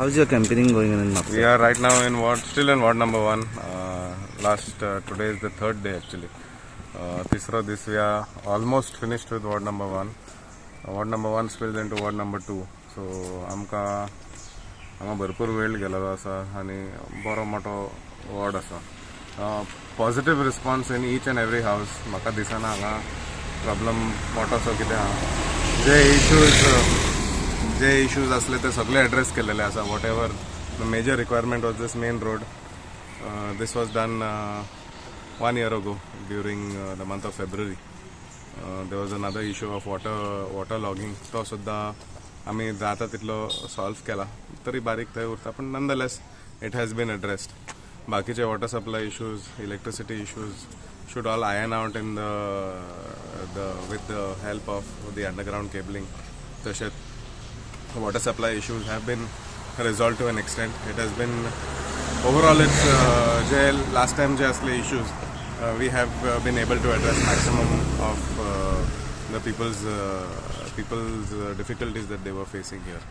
How is your campaigning going in Mapusa? We are right now in ward, still in ward number 1. Last Today is the third day actually. तिसरो दीस. We are almost finished with ward number 1. Ward number 1 spills into ward number 2. So आमकां हांगा भरपूर वेळ गेलेलो आसा आनी बरो मोठो वॉर्ड आसा. Positive response in each and every house. म्हाका दिसना हांगा प्रॉब्लम मोठोसो कितें आहा. जे इश्यूज असले ते सगळे एड्रेस केलेले आसा. Whatever the major requirement was, this main road, this was done one year ago during the month of February. There was another issue of water logging. तो सुद्दां आमी जाता तितलो सॉल्व केला, तरी बारीक थंय उरता, पण nonetheless it has been addressed. बाकीचे water supply issues, electricity issues should all iron out in the with the help of the underground cabling. तशेंच water supply issues have been resolved to an extent. It has been overall, it's J last time जे असले issues, we have been able to address maximum of the people's difficulties that they were facing here.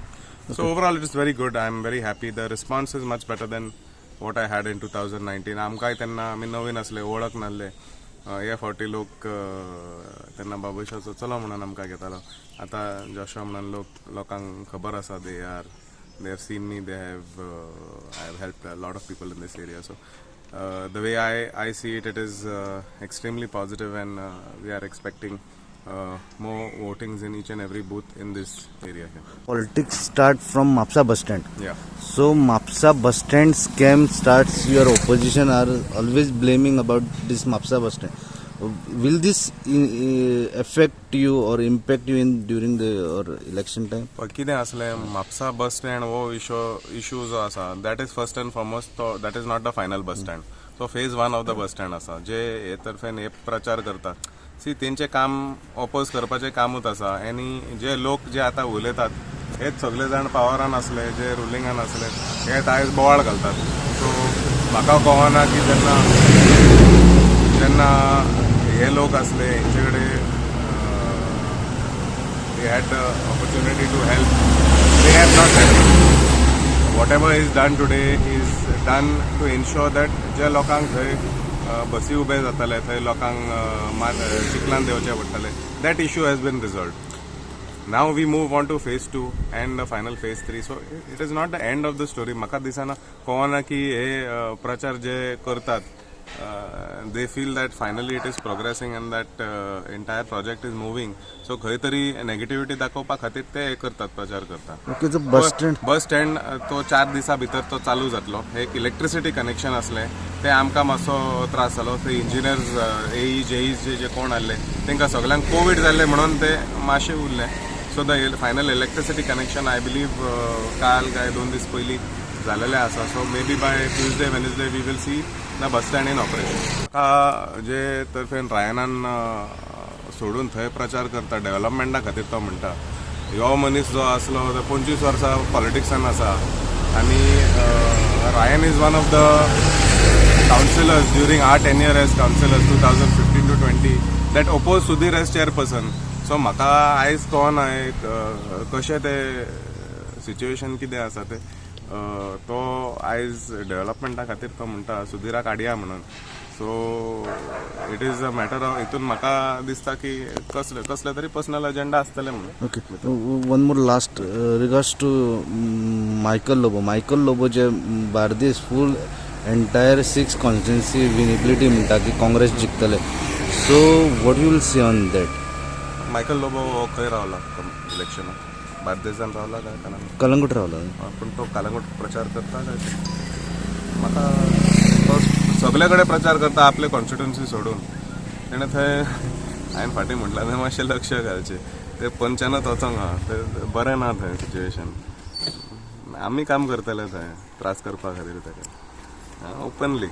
So overall it is very good. I am very happy. The response is much better than what I had in 2019. आमकांय तेन्ना आमी नवीन आसले, वळख नासले. हे फावटी लोक तेन्ना बाबुशाचो चलो म्हणून आमकां घेतालो. आतां जोशुआ म्हणून लोक लोकांक खबर आसा. They have seen me. They have I have helped a lot of people in this area. So the way I see it, it is extremely positive and we are expecting more votings in each and every booth in this area here. Politics start from Mapsa bus stand. Yeah. So Mapsa bus stand scam starts. Your opposition are always blaming about this Mapsa bus stand. Will this affect you or impact you in during the or election time? पण कितें आसलें, Mapusa bus stand हो issue जो आसा, that is first and foremost तो that is not the final bus stand. तो phase one of the bus stand आसा. जे हे तर्फेन हे प्रचार करतात, सी, तेंचें काम ओपोज करपाचें कामूच आसा. आनी जे लोक जे आतां उलयतात, हेच सगळे जाण पावरान आसले, जे रुलिंगान आसले, हे आयज बोवाळ घालतात. सो म्हाका कळना की जेन्ना जेन्ना हे लोक आसले, हेंचे कडेन they had the opportunity to help, they have not helped. Whatever is done today is done to ensure that जे लोकांक थंय बसी उबे जाताले, थंय लोकांक चिखलान देंवचें पडटालें, that issue has been resolved. Now we move on to phase two and the final phase three. So it is not the end of the story. म्हाका दिसना, कळना की हे प्रचार जे करतात, they feel that finally it is progressing and that entire project is moving, so खंय तरी negativity दाखोवपा खातीर ते हे करतात, प्रचार करतात. Okay, so bus stand. Bus stand तो 4 दिसां भितर तो चालू जातलो. एक इलेक्ट्रिसिटी कनेक्शन आसलें, ते आमकां मातसो त्रास जालो. ते इंजिनियर्स, एई, जेई जे जे कोण आहले, तांकां सगल्यांक कोवीड जाल्ले म्हणून ते मातशें उरले. So the final electricity connection, I believe, काल काय 2 दीस पयलीं जालेलें आसा. So maybe by Tuesday, Wednesday we will see the bus stand in operation. म्हाका जे तर्फेन रायनान सोडून थंय प्रचार करता डेव्हलपमेंटा खातीर, तो म्हणटा, ह्यो मनीस जो आसलो तो 25 वर्सां पॉलिटिक्सान आसा आनी Ryan is one of the councillors during our tenure as councillors, 2015 to 20, that oppose Sudhir as chairperson. So म्हाका आयज कळना एक कशें ते सिच्युएशन कितें आसा तें. तो आयज डेव्हलपमेंटा खातीर तो म्हणटा सुधीराक हाडया म्हणून. So it is a matter of, हितून म्हाका दिसता की कसले कसले तरी पर्सनल एजेंडा आसतले म्हणून. Okay, one more last regards to Michael Lobo. Michael Lobo J Bardez full entire six constituency winnability म्हणटा की काँग्रेस जिखतले, so what you will say on that? Michael Lobo हो खंय रावला इलेक्शनाक? बार्देजान रावला काय कलंगूट? कलंगूट रावला. पूण तो कलंगूट प्रचार करता काय ते? म्हाका तो सगळे कडेन प्रचार करता आपले कॉन्स्टिट्युन्सी सोडून. तेणें थंय, हांवें फाटीं म्हटलां, थंय मातशें लक्ष घालचें. ते पंचानच वचोंक आहा ते, बरें ना थंय सिच्युएशन. आमी काम करतले थंय त्रास करपा खातीर ताका ओपनली.